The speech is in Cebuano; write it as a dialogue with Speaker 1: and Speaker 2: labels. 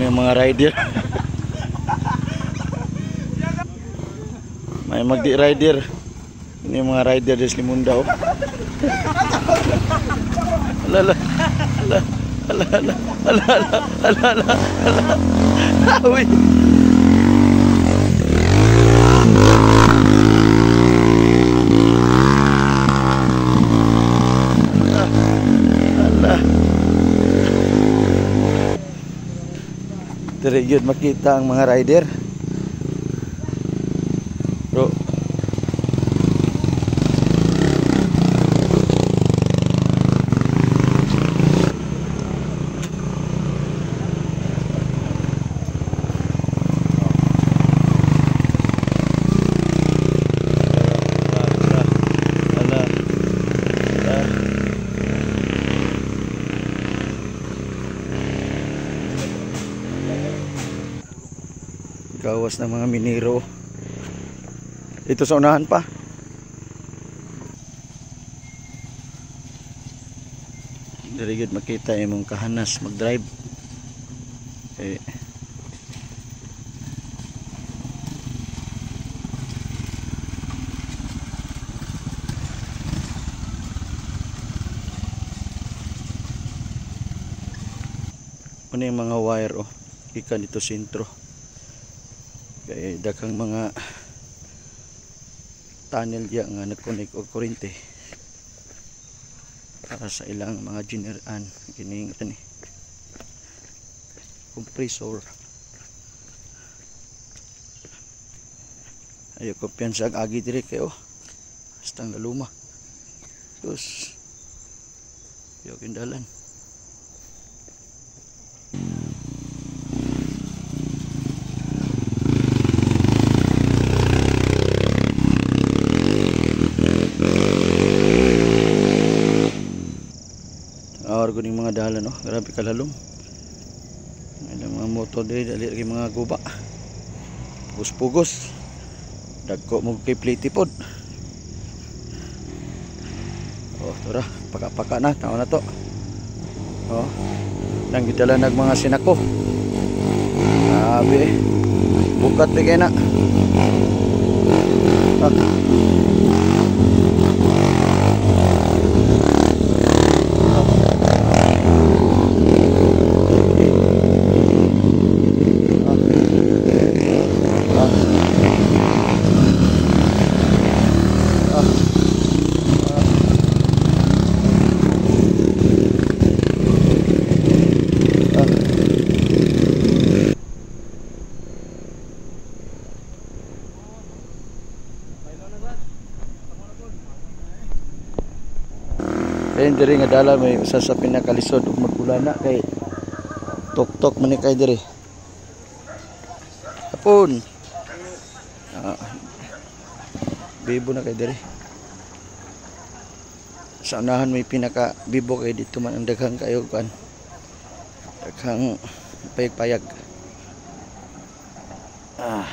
Speaker 1: Ano yung mga rider? May magdi rider. Ini yung mga rider des Limunda oh. Ala ala. Ala ala ala ala ala ala ala. Uy. Ala. Diri gyud makita ang mga rider. Bro. Ala. Ala. Gawas ng mga minero. Ito sa unahan pa. Diri gyud makita imong kahanas mag-drive. Eh, ano yung mga wire oh, ikan dito sentro. Kay daghang mga tunnel diya nga nag-connect og kuryente para sa ilang mga generan kining ani compressor. Ayo kumpiyansa ang agi diri kay oh, hasta ang luma. Sus. Yo kindalan. Awar ko ning mga dalan oh, grabe kalalom. Ilang mga motor diri dali lagi mga guba. Pugos-pugos. Dagko mo kay plate pod. Oh, tura, paka-paka na, tao na to. Oh. Nang gidala nag mga sinako. Grabe. Bukat bigay na. Ah. Kaya diri nga dala may usa sa pinakalisod ug magulana kay tok-tok man ni kay diri. Apon. Bibo na kay diri. Sa unahan may pinaka bibo kay dito man ang daghang kayo kan. Daghang payag-payag. Ah.